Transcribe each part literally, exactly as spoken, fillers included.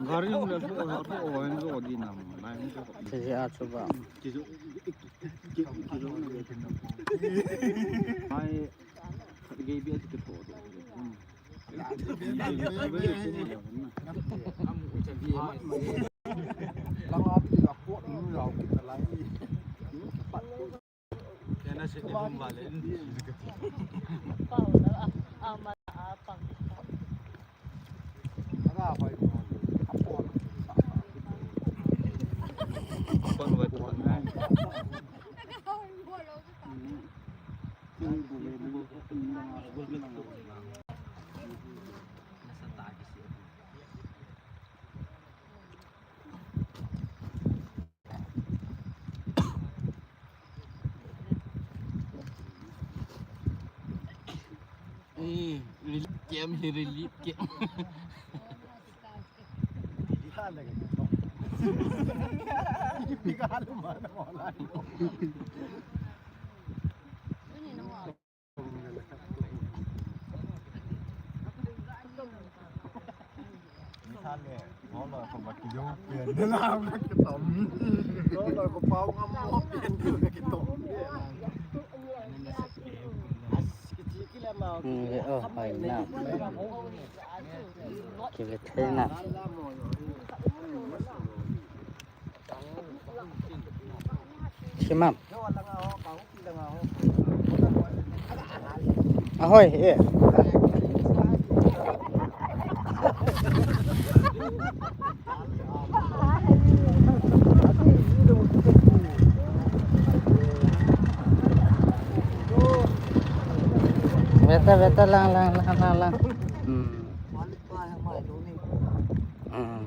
Gari hung le, so, so, o, en, so, di nam, nai, hung, so. Sisi a chu ba. Ki, so, ki, ki, ki, so, na, ki, na. Mai, khat gei bi a ti ki po do. Hmm. Langa ti la ko nu la ki ta lai. Eh, relief camp hi relief camp. Simam. Ahoi, eh. Beta, beta, lang, lang, lang, lang, lang. Hmm. Hmm.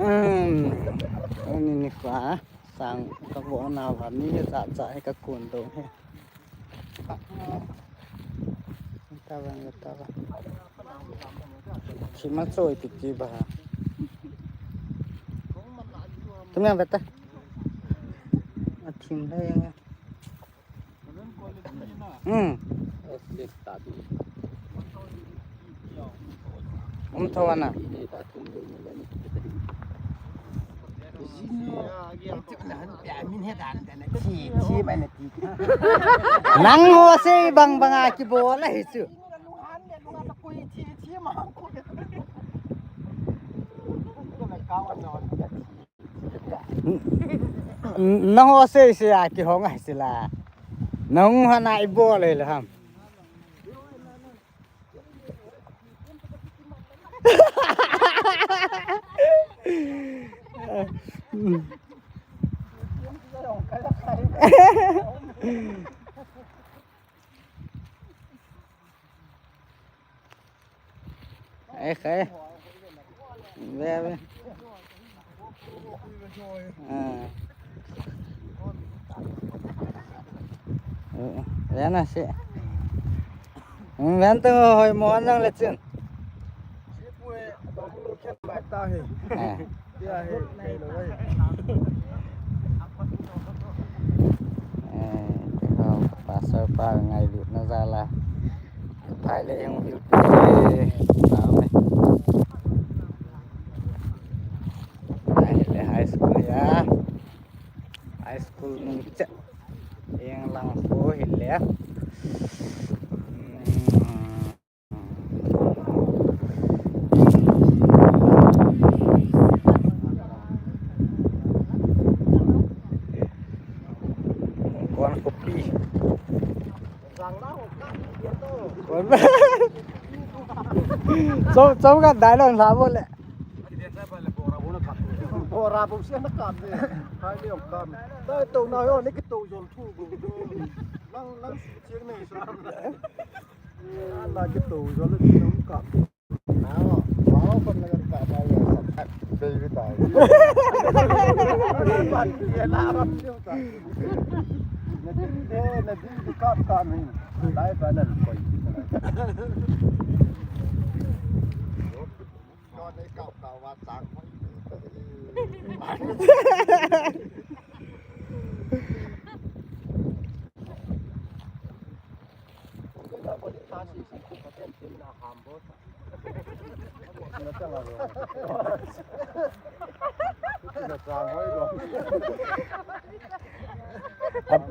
Um, ani ni fa sang ka vo na va ni cha cha he ka kun do he. Ta va, ta va. Sima choi ti ti ba. Tum yang beta. A thim le yang. Hmm. Um tho ana. Nang ho sei bang bang a kibol ahi chu. Nang ho sei sei a kihong ahi sila. Nang hana ibol le ham. Ai, khai. Ve, ve. À. Ừ, ve na si. Ừ, ve tu hoi mo nang le chin. À. Pastor pa ngailutna jal a phai le jong vil pi. Amen. High school a. High school nung chet. Jeng lang ko hile. Kon kopi. Kon. Chom, chom ka dai lo la bo le. Bora bo sia na kam de. Hai le kam. Dai to na yo ni ki to jol thu bo. Lang, lang chiang nei sa. Ala ki to jol le ki to ka. Ao, ao kon na ka ba ya sa. Baby tai. Ban ki la ram ni ta. Na din de, na din ki ka ka ni. Lai ba na ko. Ko nei ka ka wa chang. Ko. Ab-,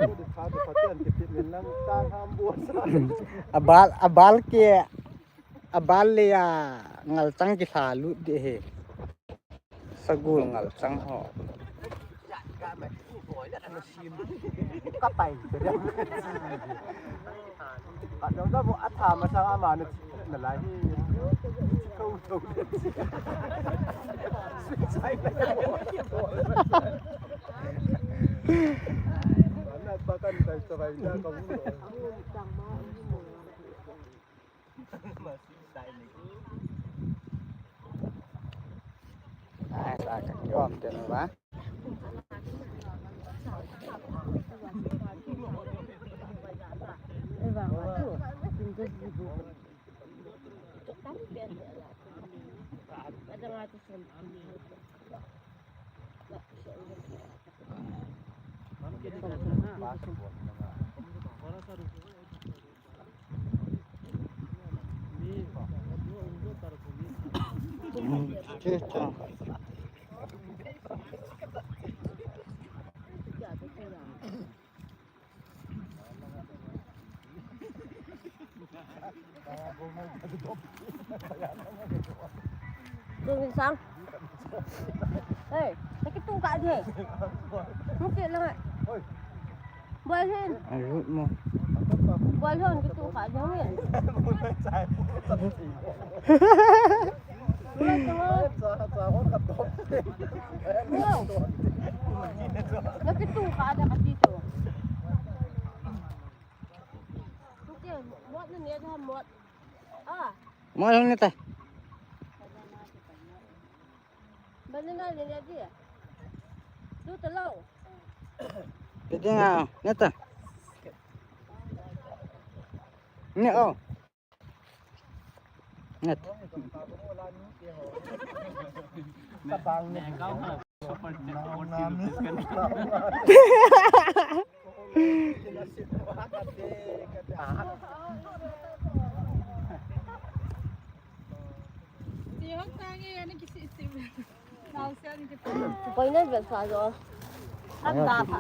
abal, abal ke, abal le ya ngalchang kilha lut de he. Sagol ngalchang ho. Ka pai. Ka dau da bo a tha masang ama na, na lai hi. Ko to. Suicide. Na pa kan tai sa bai na ka. Ai, sa ka kiom te no ba. Ding Sang. Hey, nakitung ka di. Mungkin lang. Bual hin. Ayun mo. Bual hin, nakitung ka di. Bual hin. Nakitung ka di kasi to. Mot na niya, mot. Ah. Mot na niya. Banana niya di. Tu talo. Pwede nga, neta. Ni, oh. Neta. Koi na bel sa jo. Anda pa.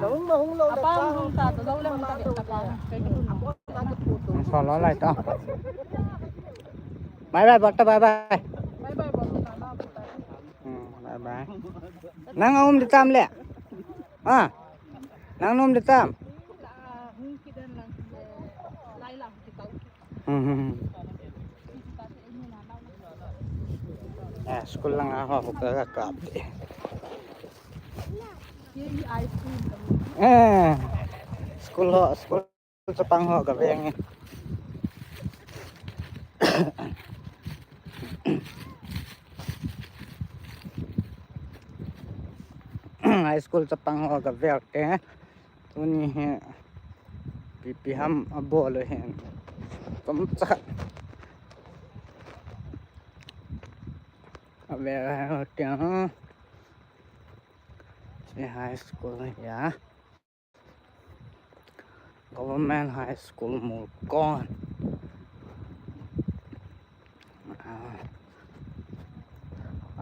Apa ang room ta to, lo lang ta ta. Sa lo lai ta. Bye bye, bye bye. Bye bye, bye bye. Hmm, bye bye. Nang um di tam le. Ah. Nang um di tam. Hmm. Eh, school lang ho, ho ka kap. Eh, school ho, school chapang ho kaveng. High school chapang ho kaveng te. Tuni hi ipi ipi ham abol u hin. Chomcha khat. Ave ho tia. Hiche high school hi a. Government High School Molkon. Ah.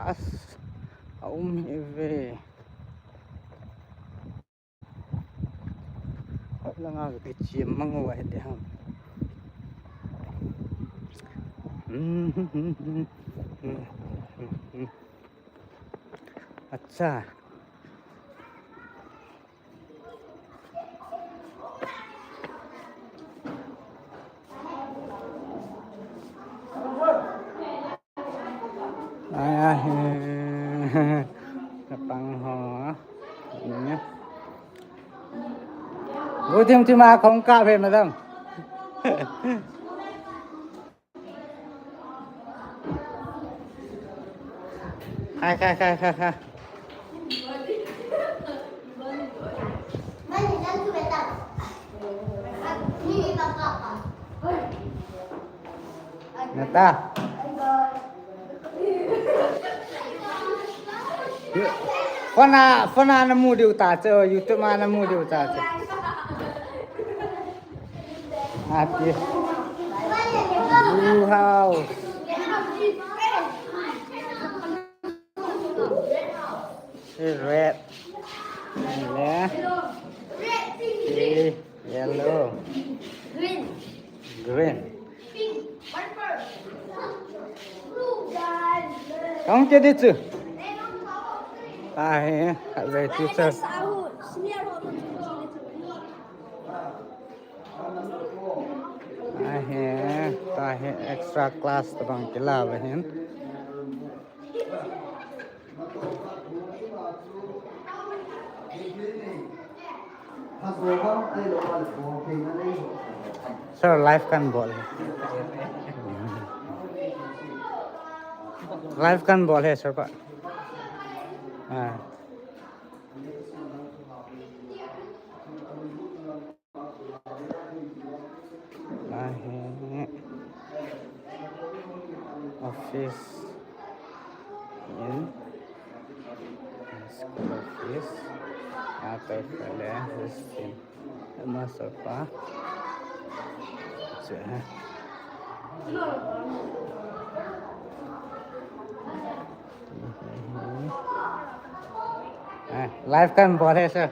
As, aum hi ve. Langa ve kichim mang uva hiti ham. Acha. Ai, ai, chapang ho. Ni. Go thim thim a khong ka ve madam. Khai, khai, khai, khai, khai. Nata. Phone a, phone a namu diu ta chu, YouTube a namu diu ta chu. Ati. Blue house. Red. Le. Yellow. Green. Green. Kong ke di chu. Ahi, khatvei teacher. Ahi, tahi extra class tabang kila ba hin. Sir, live kan bol. Live kan bol hai, sir pa. Ah. Ahi office in school office. Atai pale this thing. Master pa. Che. Eh, live kan bol hai, sir.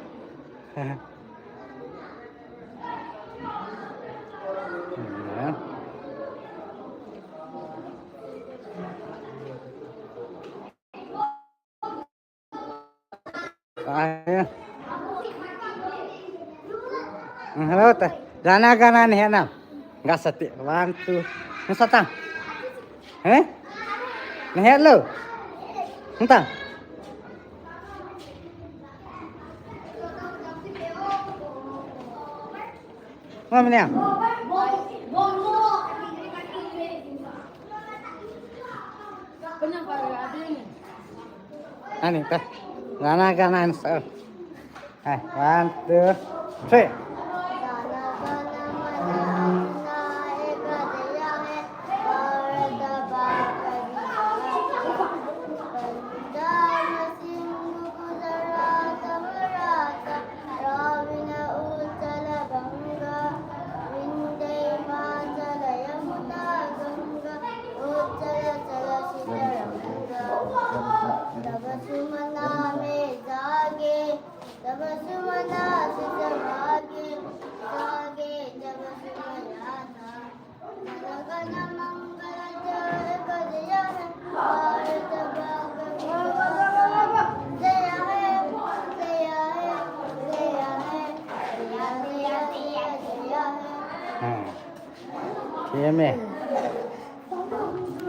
Hello, ta. गाना गाना नहीं है ना? गा सकते। One, two. नहीं सकता? हैं? नहीं है लो? नहीं था? Mama niya. Ani ta. गाना गाना answer. Hai, one, two, three. Hmm. Keme.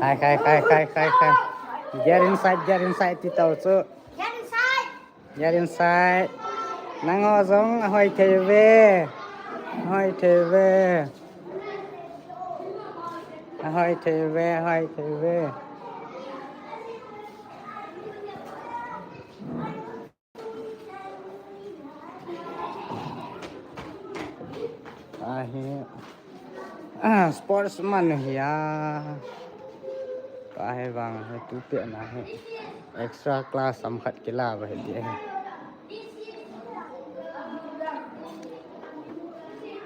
Khai, khai, khai, khai, khai, khai. Get inside, get inside, ti tau chu. Get inside. Get inside. Nangho jong ahoi thei ve. Ahoi thei ve. Ahoi thei ve, ahoi thei ve. Ahi. Ah, sportsman hi a. Ka he vang he tu pe na he. Extra class sam khat kila ba he ti he.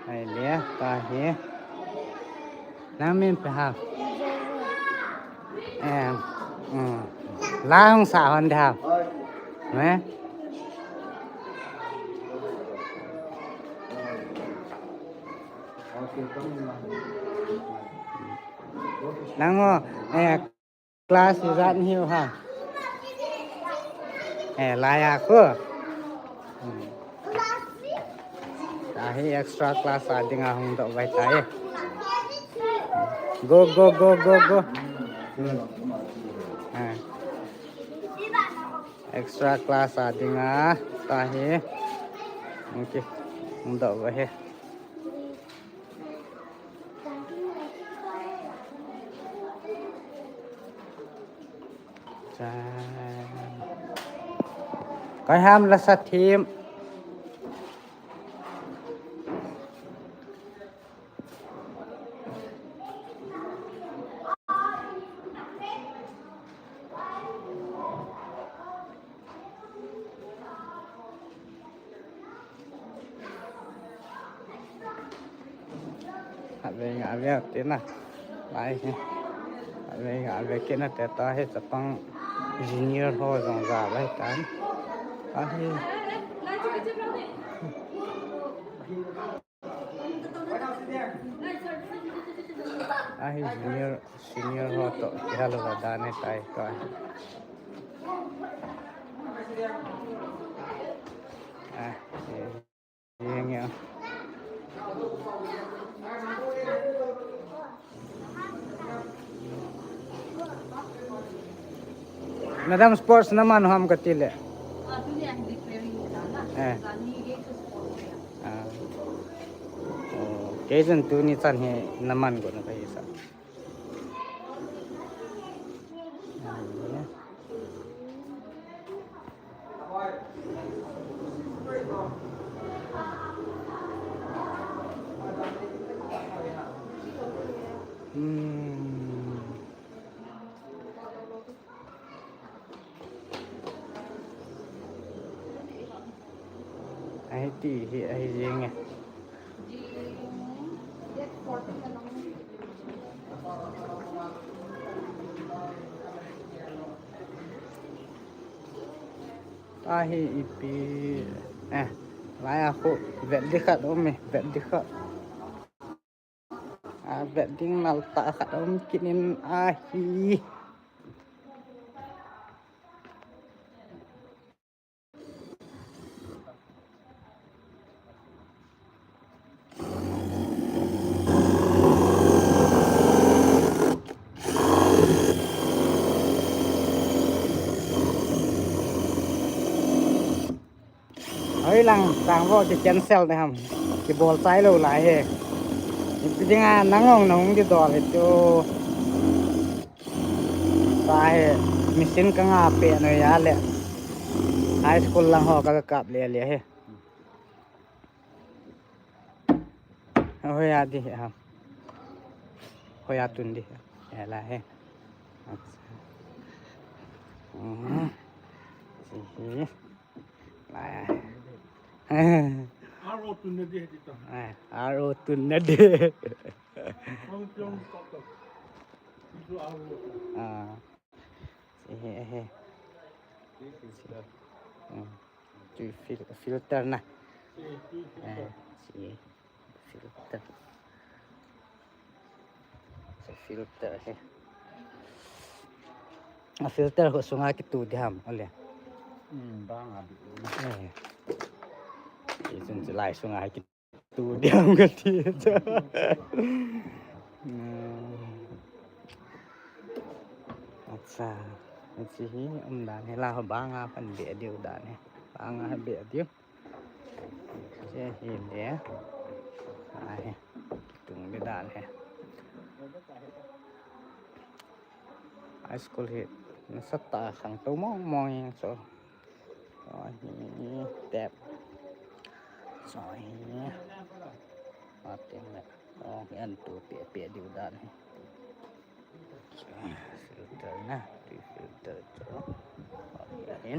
Ai le, ka he. Nang min pe ha. Em, um. La hung sa hon de ha. Ne? Nang ho, eh, class ijat nahiu ham? Eh, lai a ko. Hmm. Ahi extra class a dinga hung doh vai tai. Go, go, go, go, go. Hmm. Ah. Extra class a dinga tahi. Okay. Hung doh vai he. Chan. Koi ham la sa thim. Khatvei ngah ve tina. Lai hi. Khatvei ngah ve kit na te tahi chapang junior ho jong ja lai tan. Ahi. Ahi junior, senior ho to kihal uva dan ahitai to. Ah, eh. Yeng ya. Madam, sports naman ham kati le. Eh. Ah. Oh, kei chun tuni chan hi naman go na kahi sa. Hmm. Ahi ti hi, ahi jeng e. Ahi ipi, eh, lai a khu vet di khat um e, vet di khat. A vet ding nal tah khat um kit in ahi. Hoi lang, sang vo ki cancel de ham. Kibol chai lou lai he. Ipi dinga nang ong nang ong di dol he tu. Sa he, machine ka nga pe no ya le. High school lang ho ka kap le le he. Hoi a di he ham. Hoi a tun di he. Ya la he. Acha. Mhm. Si he. Lai. Aro tun na de di ta. Eh, aro tun na de. Hong pyong kop to. Itu aro. Ah. Si he, he. Hmm. Tu fil-, filter na. Eh, si. Filter. Sa filter he. A filter ho sunga kitu di ham, ole. Hmm, bang abi. Eh. Isun silai sunga kitu di ham kati. Hmm. Acha. Achi hi, um dan he la ho banga pan be diu dan he. Banga be diu. Che hi le. Ahi. Kitung le dan he. High school hi nasatah a khangtou mong mong in so. Ahi. Tep. So hi. Atin le. Oh, yan tu pe pe diu dan he. Filter na, tu filter tu. Ahi.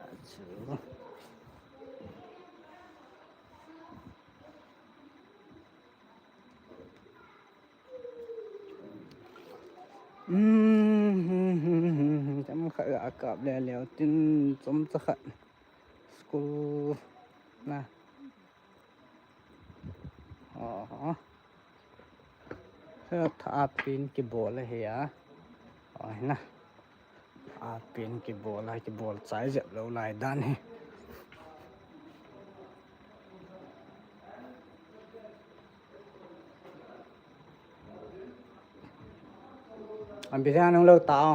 Achu. Hmm, hmm, hmm, hmm, hmm. Chomkhat ga kap le leu tin chomcha khat. School na. Oh. He tha a pin kibol ahi a. Oh, na. A pin kibol a, kibol chai jep lou lai dan hi. An bi hian hung lo ta o.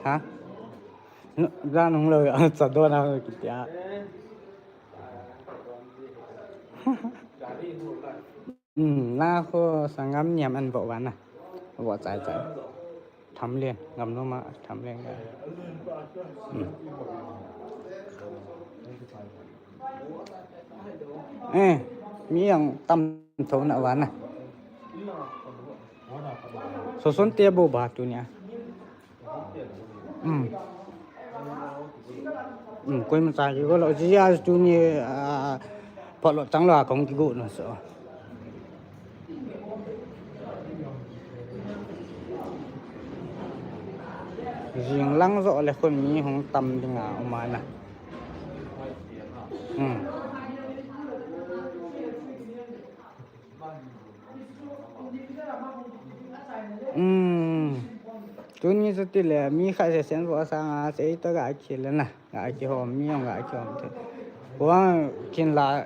Ha? Nu, dan hung lo, cha don a kitia. Hmm, na khu sanggam niam an vo vana. Vo chai chai. Tham lien, ngam no ma tham lien ka. Hmm. Eh, mi ang tam tho na vana. Soson te bo ba tu nia. Hmm. Koima cha kigo lou, jia chu tuni, a, phot lou chang lou a kahung kigo na so. Jing lang jo le khun mi hung tam ding a um a na. Tuni chu tile mi khat se sen vo sanga se ita ga khel na, ga kihom, mi jong ga kihom te. Kuang kin la